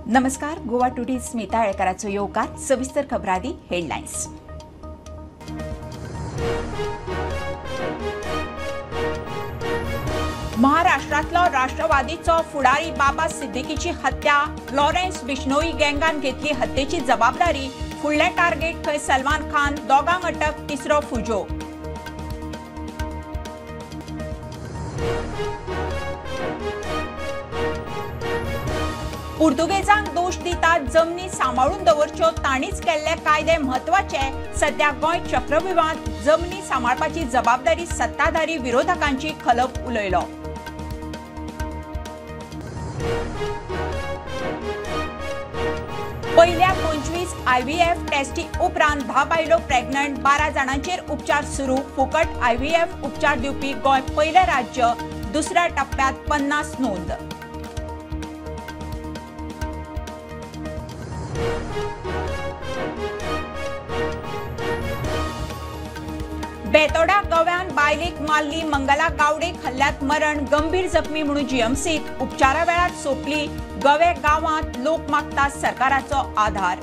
नमस्कार, गोवा टुडे स्मिता आळेकराचो येवकार. सविस्तर खबरांनी हेडलायन्स. महाराष्ट्रातलो राष्ट्रवादीचो फुडारी बाबा सिद्दीकीची हत्या, लॉरेन्स बिश्नोई गँगान घेतली हत्येची जबाबदारी. फुडलें टार्गेट थंय सलमान खान, दोगांक अटक, तिसरो फुजो. पुर्तुगेजांक दोश दितात, जमनी सांबाळून दवरच्यो तांणीच केल्ले कायदे म्हत्वाचे. सध्या गोंय चक्रव्यूहांत, जमनी सांबाळपाची जबाबदारी सत्ताधारी विरोधकांची, खलप उलयलो. पहिल्या 25 आयव्हीएफ टेस्टी उपरांत 10 बायलो प्रेग्नंट, 12 जाणांचेर उपचार सुरू. फुकट आयव्हीएफ उपचार दिवपी गोंय पयलें राज्य, दुसऱ्या टप्प्यात 50 नोंद. बेतोडा गोव्यान बायलेक मारली, मंगला गावडेक हल्ल्यात मरण, गंभीर जखमी म्हणून जीएमसीत उपचारा वेळार सोंपली. गवे गांवांत लोक मागतात सरकाराचो आधार.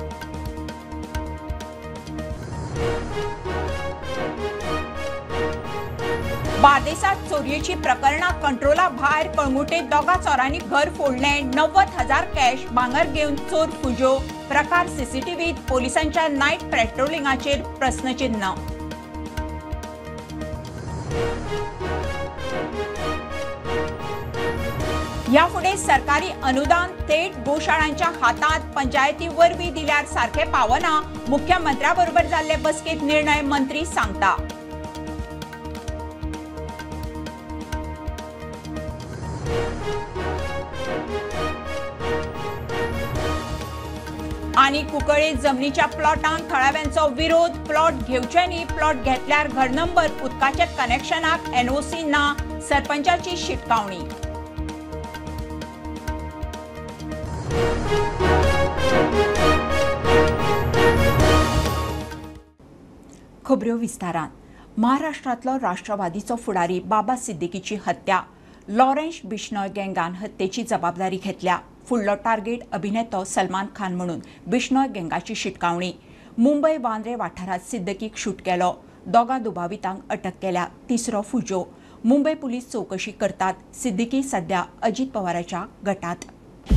बार्देसात चोरयेची प्रकरणां कंट्रोला भायर, कळंगुटे दोगा चोरांनी घर फोडलें, 90,000 कॅश भांगर घेवन चोर फुजो. प्रकार सीसीटीव्हीत, पोलिसांच्या नायट पेट्रोलिंगाचेर प्रस्नचिन्ह. ह्या फुडें सरकारी अनुदान थेट गोशाळांच्या हातात, पंचायती वरवीं दिल्यार सारकें पावना, मुख्यमंत्र्या बरोबर जाल्ले बसकेंत निर्णय, मंत्री सांगता. आनी कुंकळ्ळे जमनीच्या प्लॉटांक थळाव्यांचो विरोध, प्लॉट घेवचे न्ही, प्लॉट घेतल्यार घर नंबर, उदकाच्या कनेक्शनाक एनओसी ना, सरपंचाची शिटकावणी. खबऱ्यो विस्तारान. महाराष्ट्रांतलो राष्ट्रवादीचो फुडारी बाबा सिद्दीकीची हत्या, लॉरेन्स बिश्नोई गँगान हत्येची जबाबदारी घेतल्या. फुडलो टार्गेट अभिनेतो सलमान खान म्हणून बिश्नोई गँगाची शिटकावणी. मुंबय वांद्रे वाठारांत सिद्दीकीक शूट केलो, दोगां दुबावितांक अटक केल्या, तिसरो फुजो. मुंबय पुलीस चौकशी करतात. सिद्दीकी सध्या अजित पवाराच्या गटात.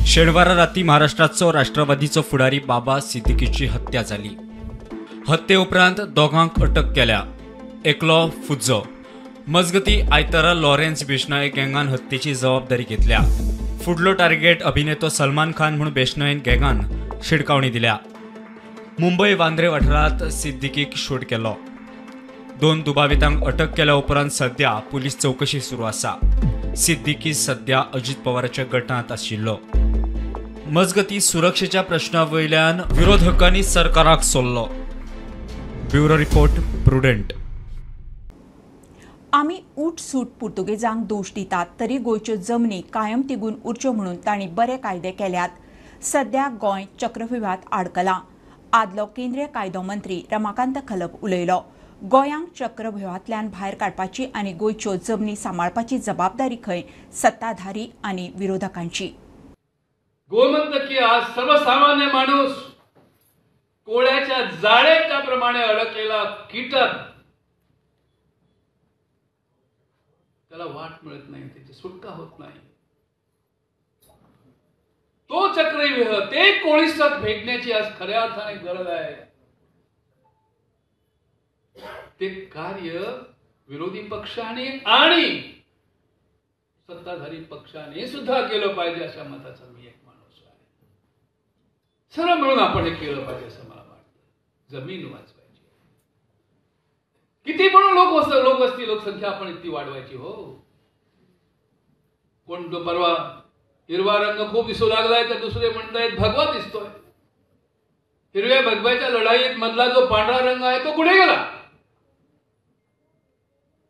शेनवारा राती महाराष्ट्राचो राष्ट्रवादीचो फुडारी बाबा सिद्दीकीची हत्या जाली. हत्ये उपरांत दोगांक अटक केल्या, एकलो फुजो. मजगती आयतारा लॉरेन्स बिश्नोई गँगान हत्येची जबाबदारी घेतल्या. फुडलो टार्गेट अभिनेतो सलमान खान म्हूण बिश्नोई गँगान शिडकावणी दिल्या. मुंबय वांद्रे वाठारांत सिद्दीकीक शूट केलो. 2 दुबावितांक अटक केल्या उपरांत सध्या पुलीस चौकशी सुरू आसा. सिद्दीकी सध्या अजित पवाराच्या गटांत आशिल्लो. मजगती सुरक्षेच्या प्रश्ना वयल्यान विरोधकांनी सरकाराक सोडलो. Bureau report, Prudent. आमी उठसूट पुर्तुगेजांक दोश दितात तरी गोंयच्यो जमनी कायम तिगून उरच्यो म्हणून तांणी बरे कायदे केल्यात. सध्या गोंय चक्रव्यूहात आडकलां. आदलो केंद्रीय कायदो मंत्री रमाकांत खलप उलयलो. गोंयांक चक्रव्यूहांतल्यान भायर काडपाची आनी गोंयच्यो जमनी सांबाळपाची जबाबदारी खंय सत्ताधारी आनी विरोधकांची. गोमंतकीय आज सर्वसामान्य माणूस कोळ्याच्या जाळ्याच्या प्रमाणे अडकलेला कीटक, त्याला वाट मिळत नाही, त्याची सुटका होत नाही. तो चक्रव्यूह, ते कोळीसत भेटण्याची आज खऱ्या अर्थाने गरज आहे. ते कार्य विरोधी पक्षाने आणि सत्ताधारी पक्षाने सुद्धा केलं पाहिजे अशा मताचा मी एक माणूस आहे. सर्व मिळून आपण हे केलं पाहिजे असं मला वाटतं. जमीन वाचवायची, किती पण लोकवस्ती लोकसंख्या आपण इतकी वाढवायची हो. कोण तो परवा हिरवा रंग खूप दिसू लागलाय तर दुसरे म्हणतायत भगवा दिसतोय. हिरव्या भगव्याच्या लढाईत मधला जो पांढरा रंग आहे तो कुठे गेला?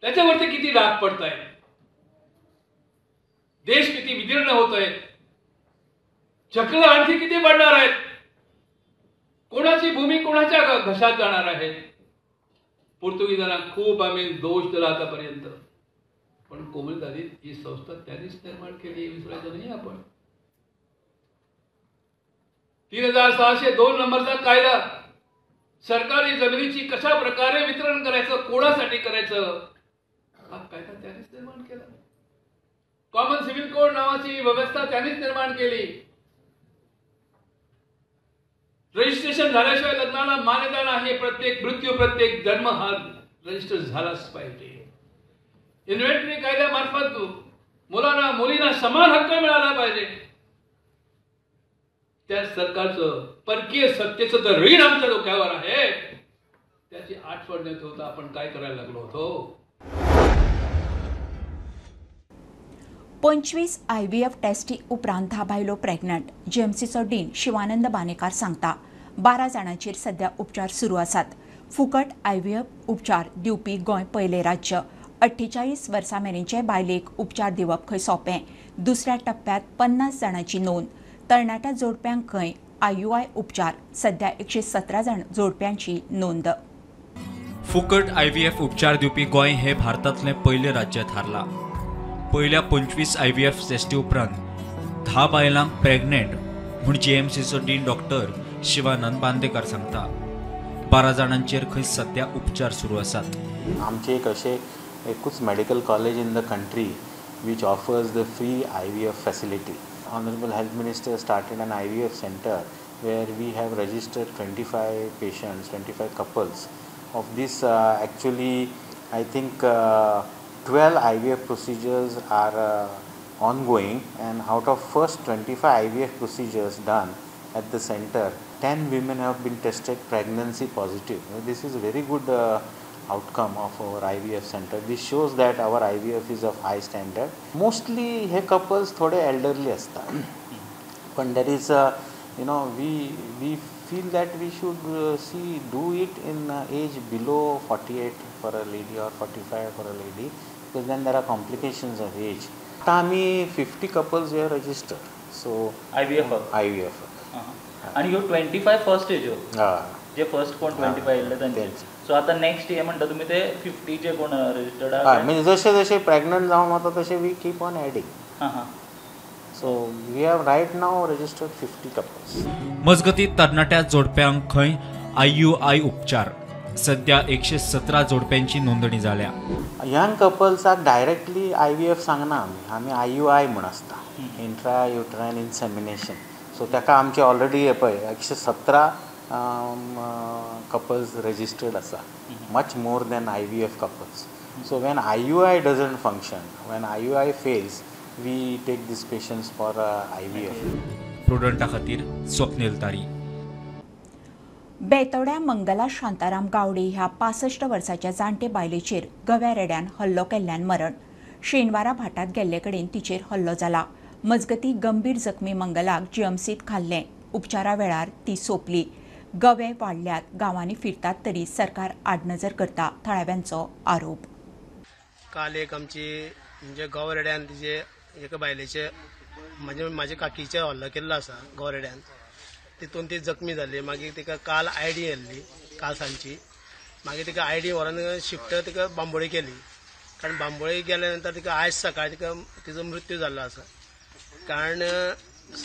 त्याच्यावरती किती डाग पडताय, देश किती विदीर्ण होत आहे, चक्र आणखी किती वाढणार आहेत, कोणाची भूमी कोणाच्या घशात जाणार आहे. पोर्तुगीजांना खूप आम्ही दोष दिला आतापर्यंत, पण कोमलदारी ही संस्था त्यांनीच निर्माण केली, विसरायचं नाही आपण. 3602 नंबरचा कायदा, सरकारी जमिनीची कशा प्रकारे वितरण करायचं, कोणासाठी करायचं, हा कायदा त्यांनीच निर्माण केला. कॉमन सिव्हिल कोड नावाची व्यवस्था त्यांनीच निर्माण केली. रजिस्ट्रेशन झाल्याशिवाय लग्नाला मान्यता नाही. प्रत्येक मृत्यू, प्रत्येक जन्म हा रजिस्टर झालाच पाहिजे. इन्व्हेंटरी कायद्यामार्फत मुलांना मुलींना समान हक्क मिळाला पाहिजे. त्या सरकारचं परकीय सत्तेचं तर ऋण आमच्या डोक्यावर आहे, त्याची आठवण न ठेवता आपण काय करायला लागलो होतो. 25 IVF टेस्टी उपरांत 10 बायलो प्रेग्नंट. जीएमसीचो डीन शिवानंद बानेकार सांगता 12 जाणांचेर सध्या उपचार सुरू आसात. फुकट IVF उपचार दिवपी गोंय पयलें राज्य. 48 वर्सां मेरेनचे बायलेक उपचार दिवप खंय सोंपें. दुसऱ्या टप्प्यांत 50 जाणांची नोंद. तरणाट्या जोडप्यांक खंय IUI उपचार. सध्या 117 जाण जोडप्यांची नोंद. फुकट IVF उपचार दिवपी गोंय हे भारतांतलें पयलें राज्य थारलां. पयल्या 25 IVF टेस्टी उपरांत 10 बायलांक प्रेग्नेंट म्हूण जीएमसीचो डीन डॉक्टर शिवानंद बांदेकर सांगता. 12 जाणांचेर खंय सध्या उपचार सुरू आसात. आमचे एक अशें एकूच medical college in the country which offers the free IVF facility. Honourable health minister started an IVF centre where we have registered 25 patients, 25 couples. Of this actually I think 12 IVF procedures are ongoing, and out of first 25 IVF procedures done at the center, 10 women have been tested pregnancy positive. This is a very good outcome of our IVF center. This shows that our IVF is of high standard. Mostly हे couples थोडे elderly असतात, पण there is a, you know, we feel that we should see do it in age below 48 for a lady or 45 for a lady, because then there are complications of age. आता आमी 50 couples we are registered. So IVF IVF आणि ह्यो 25 first as जे first कोण 25 येयल्ले तांचे. So आता next हे म्हणटा तुमी ते 50 जे कोण रजिस्टर्ड आहा, म्हणजे जशे जशे प्रेग्नंट जावन वता तशे we keep on adding. So we have right now registered 50 couples. मजगती तरणाट्या जोडप्यांक खंय IUI उपचार. सध्या 117 जोडप्यांची नोंदणी जाल्या. यंग कपल्साक डायरेक्टली IVF सांगना आमी, आमी IUI म्हूण आसता, इंट्रा युट्रायन इन्सेमिनेशन. सो ताका आमचे ऑलरेडी पळय 117 कपल्स रजिस्टर्ड आसा, much more than IVF couples. So when IUI doesn't function, when IUI fails, we take these patients for IVF. प्रुडंटा खातीर स्वप्नील तारी. बेतोड्या मंगला शांताराम गावडे ह्या 65 वर्साच्या जाणटे बायलेचेर गव्या रेड्यान हल्लो केल्ल्यान मरण. शेनवारा भाटांत गेल्ले कडेन तिचेर हल्लो जाला. मजगती गंभीर जखमी मंगलाक जीएमसीत घाल्लें. उपचारा वेळार ती सोंपली. गवे वाडल्यात, गांवांनी फिरतात तरी सरकार आडनजर करता, थळाव्यांचो आरोप. काल एक आमची म्हणजे गव रेड्यान तिजे एका बायलेचे म्हणजे माझ्या काकीचे हल्लो केल्लो आसा गव रेड्यान, तितून ती जखमी जाली. मागीर तिका काल आयडी येयल्ली, काल सांजची. मागीर तिका आयडी व्हरून शिफ्ट तिका बांबोळी केली. कारण बांबोळी गेल्या नंतर तिका आयज सकाळी तिका तिजो मृत्यू जाल्लो आसा. कारण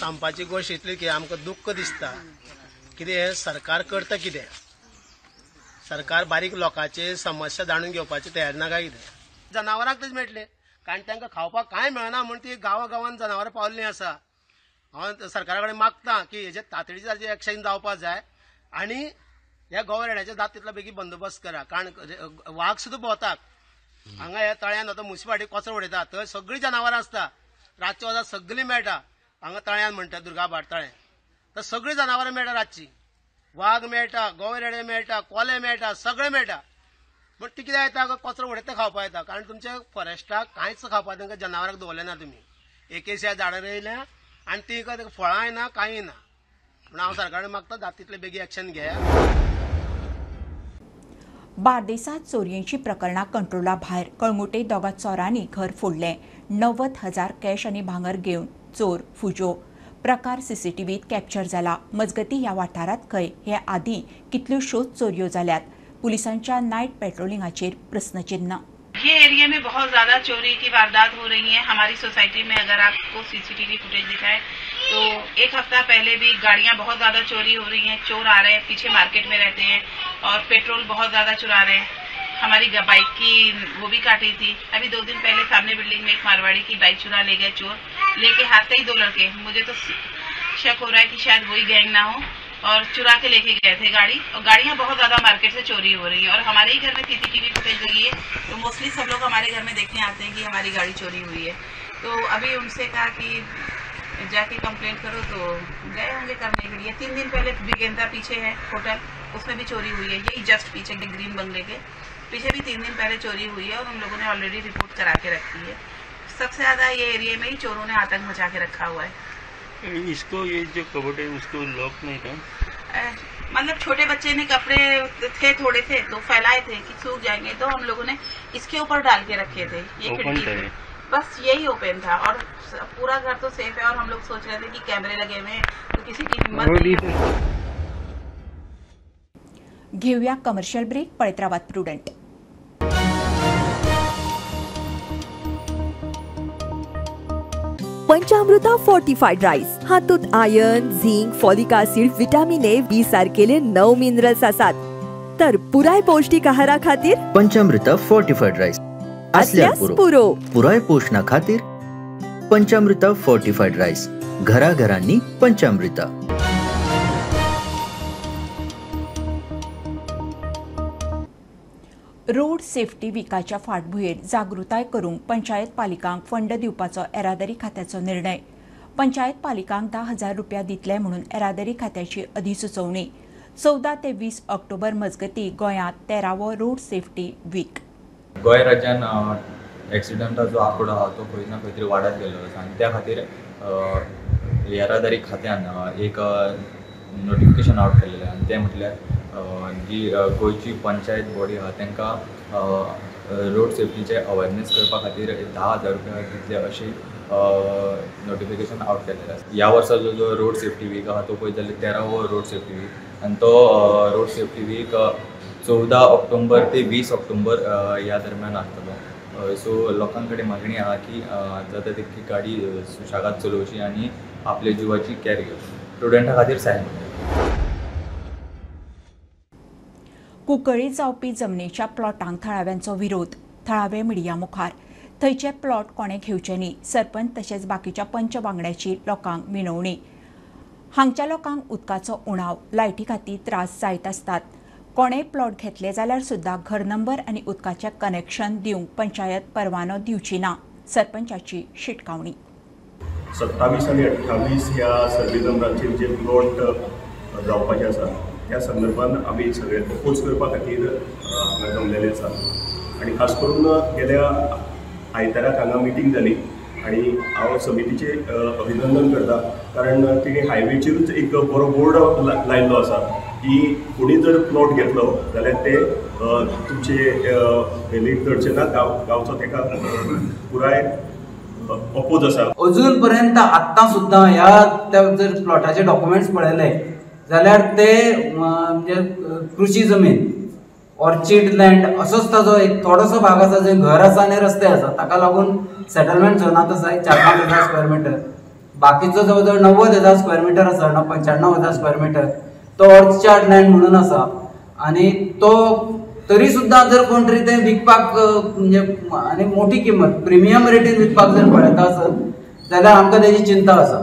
सांगपाची गोश्ट इतली की आमकां दुख्ख दिसता कितें हें सरकार करता, कितें सरकार बारीक लोकांची समस्या जाणून घेवपाची तयार ना काय कितें. जनावरांक तशें मेळटलें, कारण तांकां खावपाक कांय मेळना म्हूण ती गांवा गांवान जनावरां पावल्लीं आसा. हांव सरकारा कडेन मागता की हेजे तातडीचें ताजें एक्शन जावपाक जाय आनी ह्या गव रेड्याच्या जात तितलो बेगीन बंदोबस्त करा. कारण वाग सुद्दां भोंवतात हांगा ह्या तळ्यान. आतां मुन्सिपालिटी कचरो उडयता थंय सगळीं जनावरां आसता, रातच्या वजा सगळीं मेळटा हांगा तळ्यान म्हणटा दुर्गाभाट तळें, तर सगळीं जनावरां मेळटा रातची. वाग मेळटा, गवे रेडे मेळटा, कोले मेळटा, सगळें मेळटा. पूण ती कितें येता कचरो उडयता खावपाक येता. कारण तुमच्या फॉरेस्टाक कांयच खावपाक तांकां जनावरांक दवरलें ना तुमी. एक झाडां रोयल्या आनी ती फळांय ना कांय ना. म्हणून हांव सरकारा कडेन मागता जाता तितले बेगीन एक्शन घेया. बार्देसांत चोरयेचीं प्रकरणां कंट्रोला भायर. कळंगुटे दोगा चोरांनी घर फोडलें. 90,000 कॅश आनी भांगर घेवन चोर फुजो. प्रकार सीसीटीव्हीत कॅप्चर जाला. मजगती ह्या वाठारांत खंय हे आदीं कितल्योश्योच चोरयो जाल्यात. पुलिसांच्या नायट पेट्रोलिंगाचेर प्रस्नचिन्ह. ये एरिया में बहुत ज्यादा चोरी की वारदात हो रही है। हमारी सोसाइटी में अगर आपको सीसीटीवी फुटेज दिखाए तो एक हफ्ता पहले भी गाड़ियां बहुत ज़्यादा चोरी हो रही हैं, चोर आ रहे हैं, पीछे मार्केट में रहते हैं और पेट्रोल बहुत ज़्यादा चुरा रहे हैं। हमारी बाइक की वो भी काटी थी। अभी 2 दिन पहले सामने बिल्डिंग में एक मारवाड़ी की बाइक चुरा ले गए चोर, लेके हाथ से ही 2 लड़के। मुझे तो शक हो रहा है कि शायद वही गैंग ना हो, और चुरा के लेके गए थे गाड़ी। और गाड़ियां बहुत ज़्यादा मार्केट से चोरी हो रही हैं और हमारे ही घर में सीसीटीवी फुटेज लगी है, तो मोस्टली सब लोग हमारे घर में देखने आते हैं कि हमारी गाड़ी चोरी हुई है। तो अभी उनसे कहा कि जाके कंप्लेंट करो, तो गए होंगे करने के लिए। 3 दिन पहले बिगेंदा पीछे है होटल, उसमें भी चोरी हुई है। यही जस्ट पीछे ग्रीन बंगले के पीछे भी 3 दिन पहले चोरी हुई है और उन लोगों ने ऑलरेडी रिपोर्ट करा के रखी है। सबसे ज़्यादा ये एरिया में ही चोरों ने आतंक मचा के रखा हुआ है। इसको ये जो कबर्ड है उसको लॉक नहीं था, मतलब छोटे बच्चे ने कपड़े थे थोड़े थे तो फैलाए थे कि सूख जाएंगे, तो हम लोगों ने इसके ऊपर डाल के रखे थे। ये खिड़की बस यही ओपन था और पूरा घर तो सेफ है। और हम लोग सोच रहे थे कि कैमरे लगे हुए हैं तो किसी की हिम्मत नहीं। घेऊया कमर्शियल ब्रेक, पळयत रावात प्रुडंट। पंचामृता फोर्टिफाइड राईस हातूंत iron, zinc, folic acid, vitamin A, B सारकेले 9 minerals आसात। तर पुराय पौष्टिक आहारा खातीर पंचामृता फोर्टिफाइड राईस असल्यार पुरो। पुराय पोषणा खातीर पंचामृता फोर्टिफाइड राईस, घराघरांनी पंचामृता। रोड सेफ्टी विकाच्या फाटभुंयेर जागृताय करूंक पंचायत पालिकांक फंड दिवपाचो येरादारी खात्याचो निर्णय। पंचायत पालिकांक 10,000 रुपया दितले म्हणून येरादारी खात्याची अधिसुचोवणी। 14 ते 20 ऑक्टोबर मजगती गोंयांत 13वो रोड सेफ्टी वीक। गोंय राज्यान एक्सिडंटाचो आंकडो आहा तो खंय ना खंय तरी वाडत गेल्लो आसा आनी त्या खातीर येरादारी खात्यान एक नोटिफिकेशन आवट केल्लें आनी तें म्हटल्यार जी गोंयची पंचायत बॉडी आहा तांकां रोड सेफ्टीचे अवेरनेस करपा खातीर 10,000 रुपया दितले अशें नोटिफिकेशन आवट केल्लें आसा. ह्या वर्साचो जो रोड सेफ्टी वीक आहा तो पळयत जाल्यार 13वो रोड सेफ्टी वीक आनी तो रोड सेफ्टी वीक 14 ऑक्टोबर ते 20 ऑक्टोबर ह्या दरम्यान आसतलो. सो लोकां कडेन मागणी आहा की जाता तितकी गाडी सुशेगाद चलोवची आनी आपल्या जिवाची कॅर घेवची. स्टुडंटा खातीर सायन. कुंकळ्ळी जावपी जमनीच्या प्लॉटांक थळाव्यांचो विरोध. थळावे मिडिया मुखार थंयचे प्लॉट कोणें घेवचे न्ही, सरपंच तशेंच बाकीच्या पंच वांगड्याची लोकांक विनवणी. हांगच्या लोकांक उदकाचो उणाव, लायटी खातीर त्रास जायत आसतात. कोणेय प्लॉट घेतले जाल्यार सुद्दां घर नंबर आनी उदकाचें कनेक्शन दिवंक पंचायत परवानो दिवची ना, सरपंचाची शिटकावणी. 27 आनी 28 ह्या सर्वे नंबरांचेर जे प्लॉट जावपाचे आसा त्या संदर्भात आमी सगळे अपोज करपा खातीर हांगा जमलेले आसा आनी खास करून गेल्या आयताराक हांगा मिटींग जाली आनी हांव समितीचें अभिनंदन करता, कारण तिणें हायवेचेरूच एक बरो बोर्ड लायिल्लो आसा की कोणी जर प्लॉट घेतलो जाल्यार ते तुमचे व्हॅलीड करचे ना, गांवचो ताका पुराय अपोज आसा. अजून पर्यंत आत्तां सुद्दां ह्या त्या जर प्लॉटाचे डॉक्युमेंट्स पळयले जाल्यार ते म्हणजे कृषी जमीन ऑर्चिड लँड असोच ताजो एक थोडोसो भाग आसा जंय घर आसा आनी रस्ते आसा, ताका लागून सेटलमेंट झोनांत आसा 4-5 हजार स्क्वेअर मिटर, बाकीचो जवळ जवळ 90,000 स्क्वेअर मिटर आसा, 95,000 स्क्वेअर मिटर तो ऑर्चार्ड लँड म्हणून आसा. आनी तो तरी सुद्दां जर कोण तरी ते विकपाक म्हणजे आनी मोठी किंमत प्रिमियम रेटीन विकपाक जर पळयता आसत जाल्यार आमकां तेजी चिंता आसा.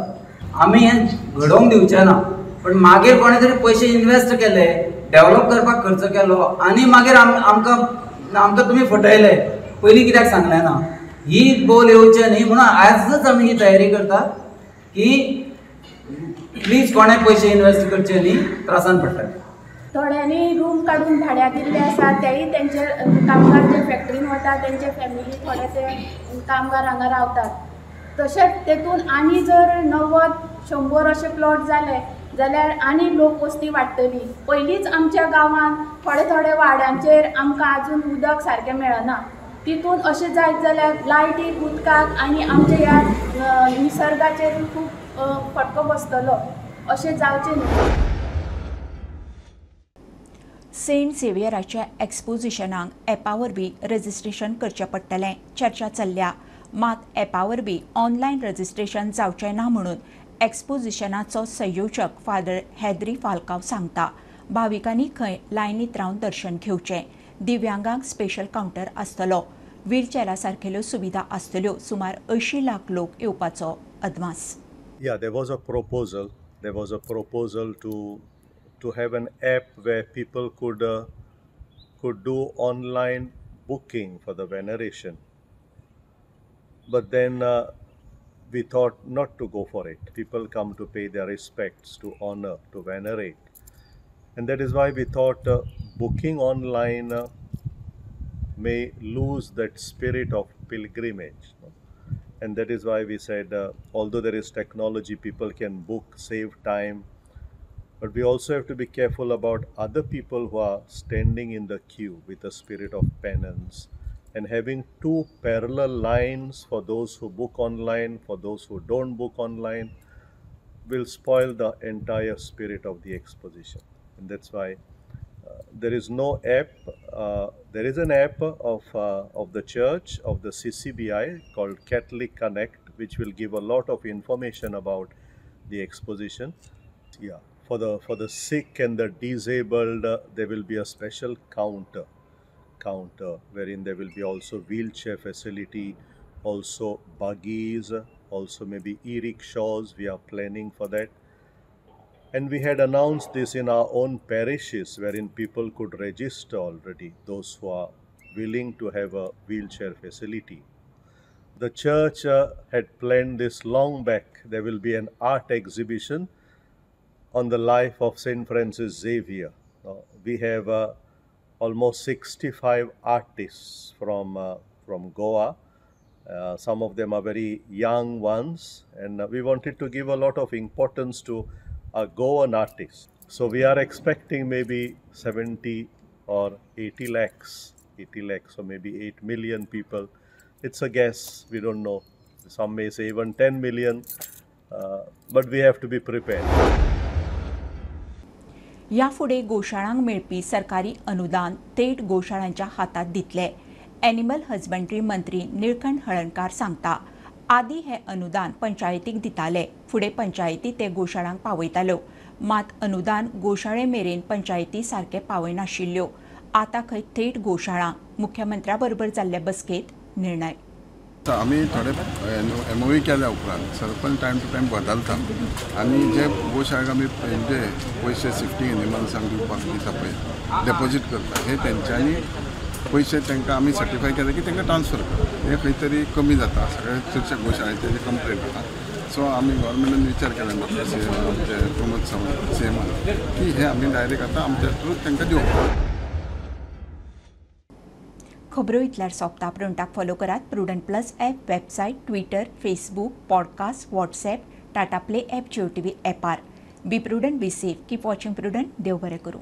आमी हें घडोवंक दिवचें ना, पण मागीर कोणे तरी पयशे इन्वेस्ट केले, डेव्हलप करपाक खर्च केलो आनी मागीर आमकां आमकां तुमी फटयले, पयलीं कित्याक सांगलें ना, ही बोल येवचे न्ही म्हणून आजच आमी ही तयारी करतात की प्लीज कोणे पयशे इन्वेस्ट करचे न्ही, त्रासान पडटले. थोड्यांनी रूम काडून भाड्याक दिल्ले आसा, तेय तेंचे कामगार जे फॅक्टरीन वता तेंचे फॅमिली थोडे ते कामगार हांगा रावतात. तशेंच तेतून आनी जर 90-100 अशे प्लॉट जाले जाल्यार आनी लोक वस्ती वाडटली. पयलींच आमच्या गांवांत थोडे थोडे वाड्यांचेर आमकां आजून उदक सारकें मेळना, तितून अशें जायत जाल्यार लायटीक, उदकाक आनी आमच्या ह्या निसर्गाचेर खूब फटको बसतलो, अशें जावचें न्ही. सेंट झेवियराच्या एक्सपोजिशनाक एपा वरवीं रजिस्ट्रेशन करचें पडटलें, चर्चा चल्ल्या. मात एपा वरवीं ऑनलायन रजिस्ट्रेशन जावचें ना म्हणून एक्सपोजिशनाचो संयोजक फादर हेद्री फाल्काव सांगता, भाविकांनी खंय लायनीत रावन दर्शन घेवचें. दिव्यांगांक स्पेशल कावंटर आसतलो. व्हीलचेरा सारकेल्यो सुविधा आसतल्यो. सुमार 80 लाख लोक येवपाचो अदमास. Yeah, there was a proposal. There was a proposal to have an app where people could do online booking for the veneration. But then we thought not to go for it. People come to pay their respects, to honor, to venerate. And that is why we thought booking online may lose that spirit of pilgrimage. And that is why we said, although there is technology, people can book, save time, but we also have to be careful about other people who are standing in the queue with a spirit of penance, and having two parallel lines for those who book online, for those who don't book online, will spoil the entire spirit of the exposition. And that's why there is no app. There is an app of the church, of the CCBI, called Catholic Connect, which will give a lot of information about the exposition. Yeah, for the sick and the disabled, there will be a special counter wherein there will be also wheelchair facility, also buggies, also maybe e-rickshaws. We are planning for that. And we had announced this in our own parishes, wherein people could register already, those who are willing to have a wheelchair facility. The church had planned this long back. There will be an art exhibition on the life of St. Francis Xavier. We have almost 65 artists from Goa. Some of them are very young ones, and we wanted to give a lot of importance to a Goan artist. So we are expecting maybe 70 or 80 lakhs, 80 lakhs or maybe 8 million people. It's a guess, we don't know. Some may say even 10 million, but we have to be prepared. या फुडें गोशाळांक मेळपी सरकारी अनुदान थेट गोशाळांच्या हातात दितले. Animal husbandry मंत्री निळकंठ हळर्णकार सांगता, आदी हे अनुदान पंचायतीक दिताले, फुडें पंचायती ते गोशाळांक पावयताल्यो. मात अनुदान गोशाळे मेरेन पंचायती सारकें पावयनाशिल्ल्यो. आतां खंय थेट गोशाळांक. मुख्यमंत्र्या बरोबर जाल्ले बसकेंत निर्णय. आमी थोडे एमओयू केल्या उपरांत सरपंच टायम टू टायम बदलता आनी जे गोशाळेक आमी जे पयशे शिफ्टींग एनिमल्सांक दिवपाक दिता पळय, डेपोजीट करता, हे तेंच्यांनी पयशे तांकां आमी सर्टिफाय केले की तांकां ट्रान्सफर करता. हें खंय तरी कमी जाता, सगळे चडशे गोशाळेचे कंप्लेन जाता. सो आमी गव्हर्मेंटान विचार केला डॉक्टर आमचे प्रमोद सावंत सीएमान की हे आमी डायरेक्ट आतां आमच्या थ्रू तांकां दिवप. खबरो इतल्यार सोंपता. प्रुडंटाक फॉलो करात Prudent plus app, website, Twitter, Facebook, podcast, WhatsApp, Tata play app, Jio TV ॲपार. Be prudent, be safe, keep watching Prudent. देव बरें करूं.